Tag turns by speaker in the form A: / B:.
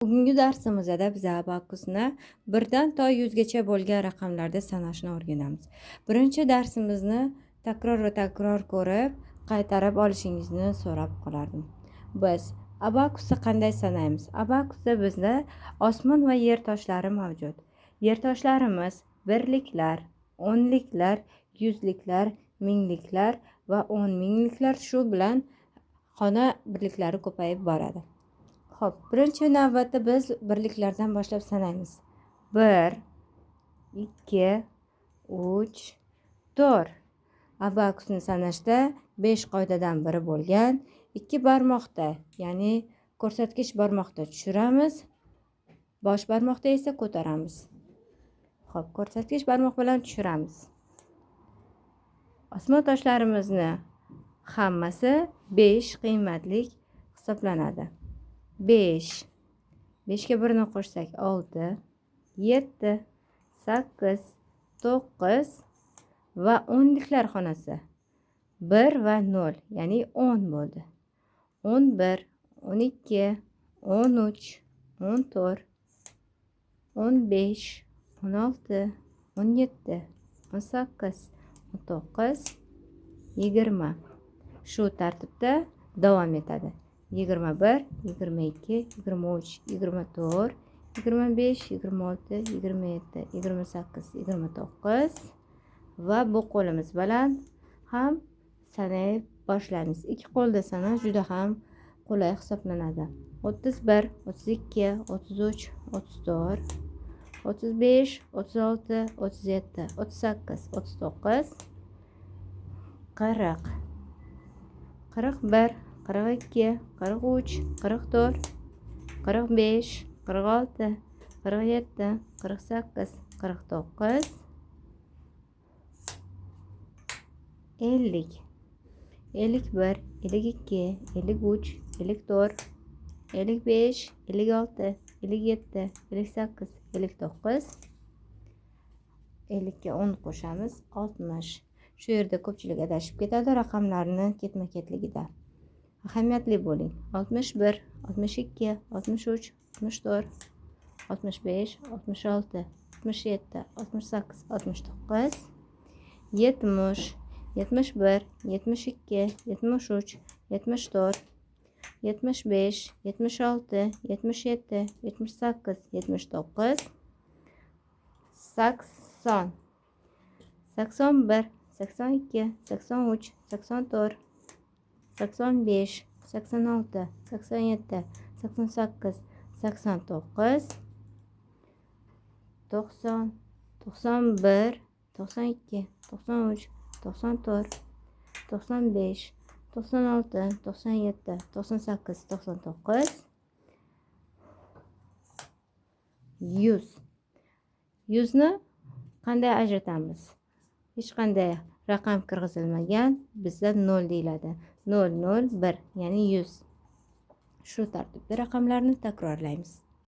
A: Bugungi darsimizda biz abakusni 1dan to 100 gacha bo'lgan raqamlarda sanashni o'rganamiz. Birinchi darsimizni takror va takror ko'rib, qaytarib olishingizni so'rab qolardim. Biz abakusni qanday sanaymiz? Abakusda bizda osmon va yer toshlari mavjud. Yer toshlarimiz birliklar, o'nliklar, yuzliklar, mingliklar va o'n mingliklar, shu bilan xona birliklari ko'payib boradi. Xo'p, birinchi navbatda biz birliklardan boshlab sanaymiz. 1, 2, 3, 4. Abakusni sanashda 5 qoidadan biri bo'lgan 2 barmoqda, ya'ni ko'rsatkich barmoqda tushiramiz, bosh barmoqda esa ko'taramiz. Xo'p, ko'rsatkich barmoq bilan tushiramiz. Osmon toshlarimizni hammasi 5 qiymatlik hisoblanadi. 5. 5 ga 1 ni qo'shsak 6, 7, 8, 9 va o'nliklar xonasi 1 va 0, ya'ni 10 bo'ldi. 11, 12, 13, 14, 15, 16, 17, 18, 19, 20. Shu tartibda davom etadi. 21, 22, 23, 24, 25, 26, 27, 28, 29 va bu qo'limiz bilan ham sanay boshlaymiz. Ikki qo'lda sanash juda ham qulay hisoblanadi. 31, 32, 33, 34, 35, 36, 37, 38, 39, 40, 41, 42, 43, 44, 45, 46, 47, 48, 49, 50, 51, 52, 53, 54, 55, 56, 57, 58, 59, 50 ga 10 qo'shamiz, 60. Shu yerda ko'pchilik adashib ketadi raqamlarni ketma-ketligida. Ahamiyatli bo'ling. 61, 62, 63, 64, 65, 66, 67, 68, 69, 70, 71, 72, 73, 74, 75, 76, 77, 78, 79, 80, 81, 82, 83, 84, 85, 86, 87, 88, 89, 90, 91, 92, 93, 94, 95, 96, 97, 98, 99, 100. 100 ni qanday ajratamiz? Hech qanday raqam kirgizilmagan, bizda 0 deyiladi. 0, 0, 1, ya'ni 100. Shu tartibda raqamlarni takrorlaymiz.